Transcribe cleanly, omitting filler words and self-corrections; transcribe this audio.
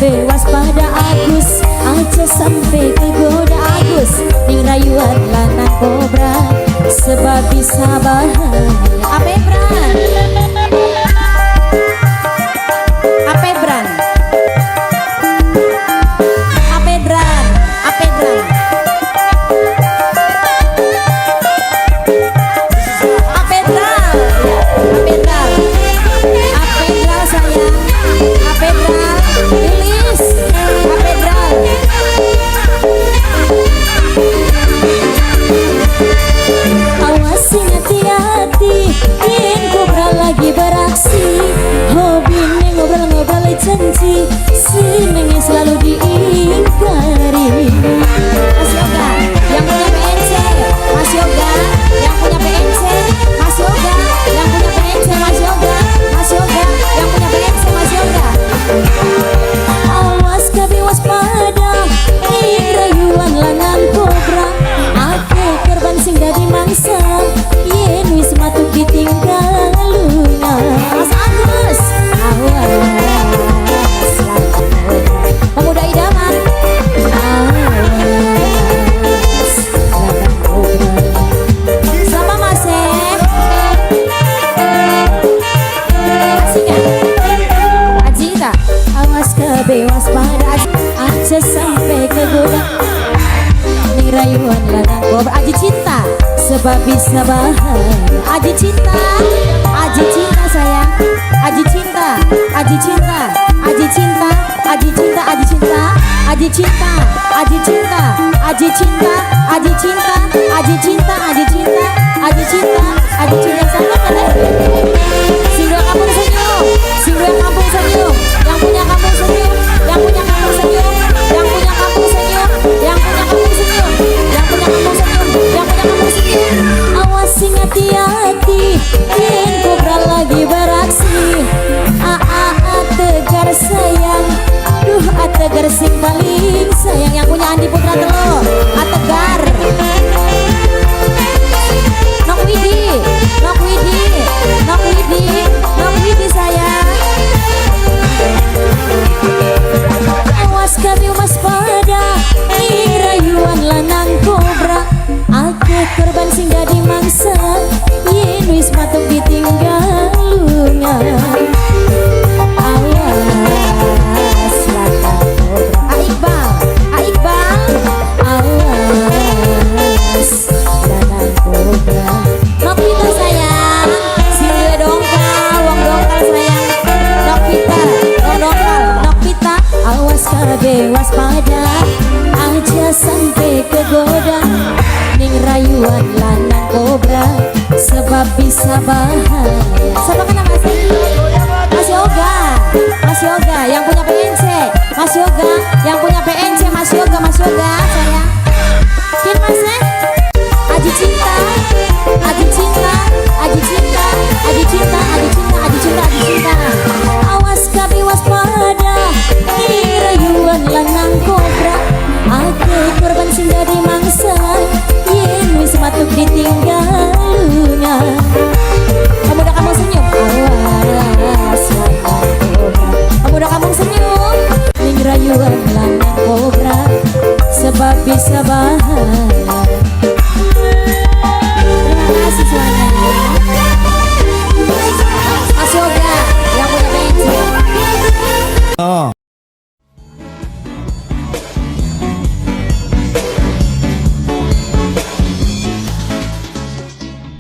Kabeh waspada, Agus, aja sampai kegoda, Agus, ning rayuan lanang kobra sebab bisa bahaya. Ape, Bran? Ape, Bran? Ape, Bran? Ape, Bran? Apedral ya, Apedral, Apedral sayang, Apedral, Lilis, Apedral. Awas sing hati-hati yen kobra lagi beraksi, hobine ngobrol-ngobrol janji senengnya selalu diingkari. Mas Yoga yang punya PNC, Mas Yoga yang punya PNC, Mas Yoga yang punya PNC, Mas Yoga, Mas Yoga yang punya PNC, Mas Yoga. Awas kabeh waspada ing rayuan lanang kobra, akeh korban sing dadi mangsa yen wis matuk ditinggal lunga. Mas Agus, awas lanang kobra, pemuda idaman, awas lanang kobra. Sama Mas Em. Asik nggak? Aji tak? Awas kabeh waspada aja sampai kegoda ning rayuan lanang kobra. Aji cinta sebab bisa bahaya. Aji cinta, Aji cinta sayang, Aji cinta, Aji cinta, Aji cinta, Aji cinta, Aji cinta, Aji cinta, Aji cinta.